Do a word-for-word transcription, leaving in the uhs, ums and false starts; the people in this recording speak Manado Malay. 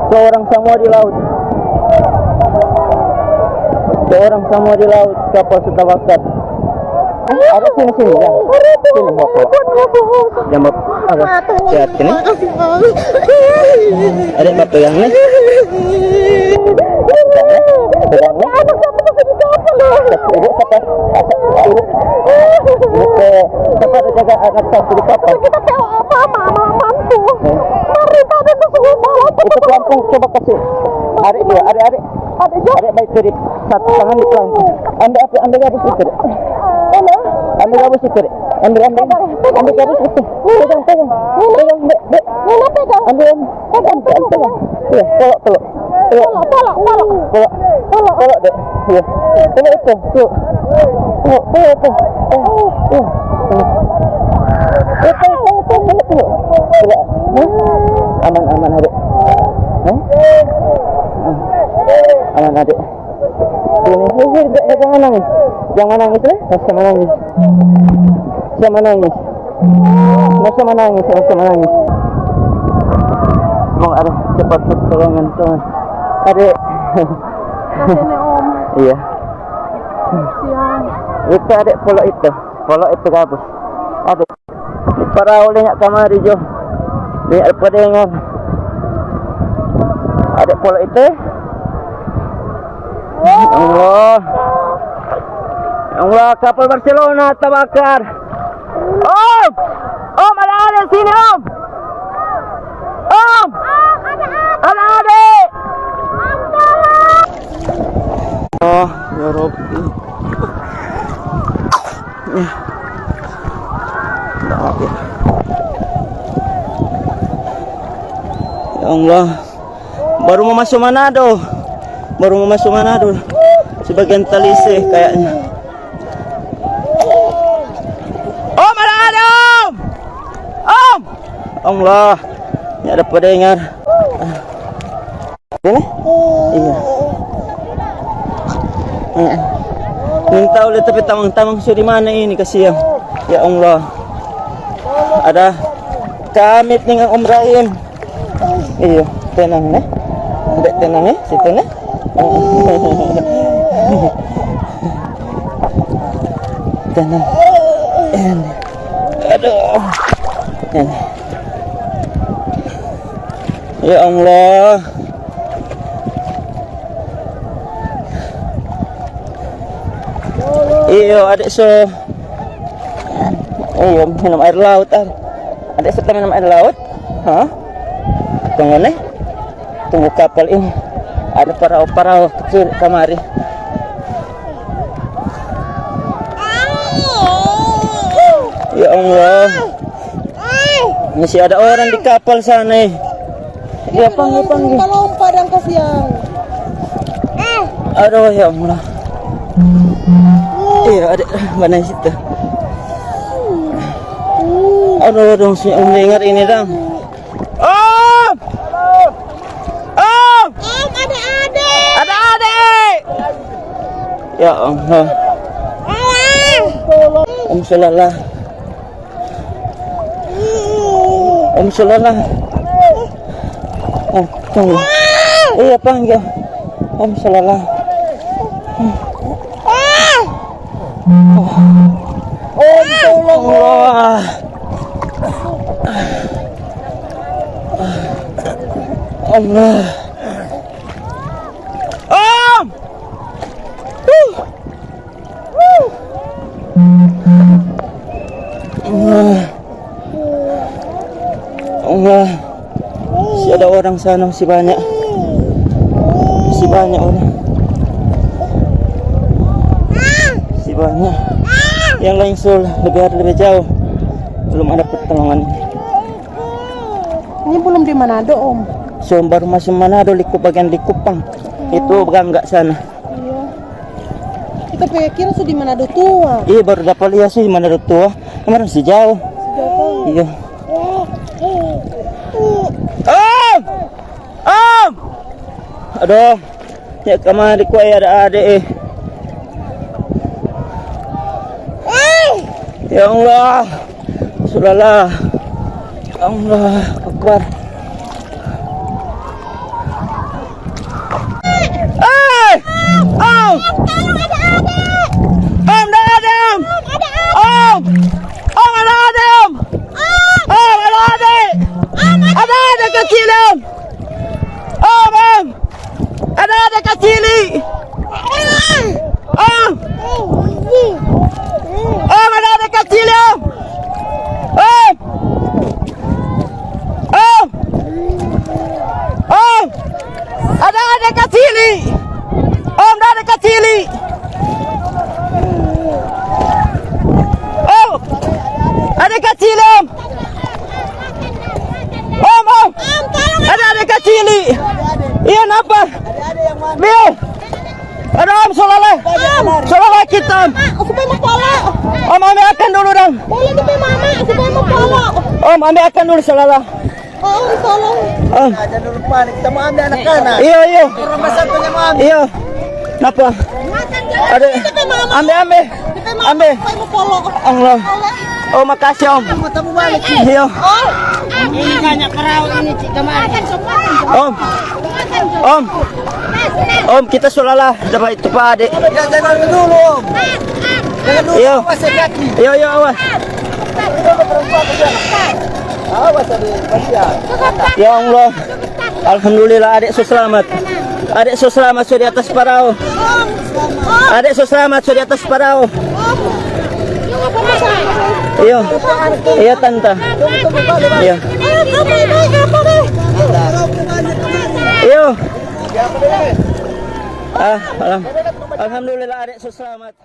Seorang samua di laut. Seorang samua di laut, kapal su tabakar. Ada sini, sini, ya. Sini, bawa, bawa. Jangan bawa. Ada. Lihat sini. Ada, bawa pegang nih. Pegang, ya. Pegang, ya. Ibu, siapa? Ibu, eh, siapa ada jaga anak satu di kapal? Kita kayak apa, mama, mampu. Eh. Mari, tadi tuh semua bawa. Itu pelampung, coba kasih. Adik dia, adik, adik. Adik dia. Adik, baik, jadi satu tangan di pelampung. Ambil, ambil, ambil gabus itu, Dek. Mana? Ambil gabus itu, Dek. Ambil, ambil. Pegang, pegang. Pegang, pegang. Pegang, Dek, Dek. Nina pegang. Ambil, ambil. Pegang, pegang, pegang. Iya, peluk, peluk. Peluk. Peluk, peluk, peluk. Peluk. Peluk. Peluk, Dek. Iya. Peluk itu. Peluk. Peluk, peluk itu. Eh, iya. Peluk. Peluk, peluk, peluk, peluk, peluk. Peluk. Hah? Aman, aman, Adik. Hah? Aman, Adik. Sini, sini, sini, jangan, jangan nangis. Jangan nangis, ya. Jangan nangis. Jangan nangis. Nggak usah menangis, nggak usah menangis. Mau ada cepat pertolongan, teman. Ada. Kasih nih, Om. Iya. Siang. Itu ada polo itu. Polo itu gabus. Ada. Di parau lenyap kamari jo. Lenyap dapa dengar. Ada polo itu. Ya Allah. Ya Allah, kapal Barcelona tabakar. Om! Om, ada, ada sini, Om! Om! Ada, ada! Oh, ya Rabbi. Ya Allah. Baru mau masuk Manado. Baru mau masuk Manado. Sebagian Talise kayaknya. Om, ada, ada, Om! Om! Allah. Ini ada pendengar. Ini? Iya. Heeh. Minta oleh tapi tamang-tamang su di mana ini, kasiang. Ya Allah. Ada Kamit dengan Om Rahim. Iya, tenang, ne. Dek, tenang, eh, situ, ne. Tenang. Aduh. Ini. Ya Allah. Iyo, adik so. Iyo, minum air laut, ah. Adik so minum air laut. Hah? Tunggu nih. Tunggu kapal ini. Ada parau-parau kecil kamari. Ya Allah. Masih ada orang di kapal sana, eh. Dia panggil, panggil. Lompat-lompat dang, kasiang. Aduh, ya Allah. Iya, ada mana situ? Aduh, dong, si Om dengar ini, dong. Om! Om! Om, ada adik! Ada adik! Ya Allah. Om, salah. Om, salah. Oh, tunggu. Iya, panggil. Om, salah. Om, tolong. Allah. Allah. Om! Huh! Allah. Allah. Si ada orang sana, si banyak. Si banyak orang. Si banyak. Yang lain sul, lebih hari lebih jauh. Belum ada pertolongan. Ini belum di Manado, Om. So, baru masuk Manado, Likupang, bagian Likupang. Itu Gangga sana. Iya. Kita pe kira su di Manado Tua. Iya, baru dapa lia su di Manado Tua. Kemarin si jauh. Si jauh. Iya. Om! Om! Aduh. Ya, kamari ko ada ade, eh. Ya Allah. Sudahlah. Allah Akbar. Om, ada ade, Om. Om, ada ade. Ada ade kacili, Om. Om, Om. Ada ade kacili. Om. Om, ada ade kacili, Om. Om. Om. Om. Ada ade kacili. Om, ada ade kacili. Om. Ada kacili, Om. Om, Om. Ada ade kacili. Iya, napa? Biar. Ada, Om, so lala. So lala kita, Om. Supaya mau polo. Om, ambe akang dulu dang. Boleh kita mama, supaya mau polo. Om, ambe akang dulu, so lala. Oh, tolong. Om. Nah, jangan lupa nih, kita mau ambil anak-anak. Iyo, iyo. Orang besar punya mau ambil. Iyo. Napa? Ada. Kita mama. Ambe, ambe. Kita mama, ambe. Supaya mau polo. Allah. Oh, makasih, Om. Mau tamu balik. Iyo. Oh. Ini banyak perahu ini, Cik, kemarin. Om. Om. Om, kita so lala. Dapat itu, Pak Ade. Ya, jangan dulu, Om. Jangan dulu, Iyo. Awas ya kaki. Iyo, iyo, awas. Awas, ada bagian. Ya Allah. Alhamdulillah, adek so selamat. Adek so selamat, so di atas parau. Adek so selamat, so di atas parau. Iyo. Iyo, Tanta. Iyo. Iyo. Ah, alham-, alhamdulillah, adek so selamat.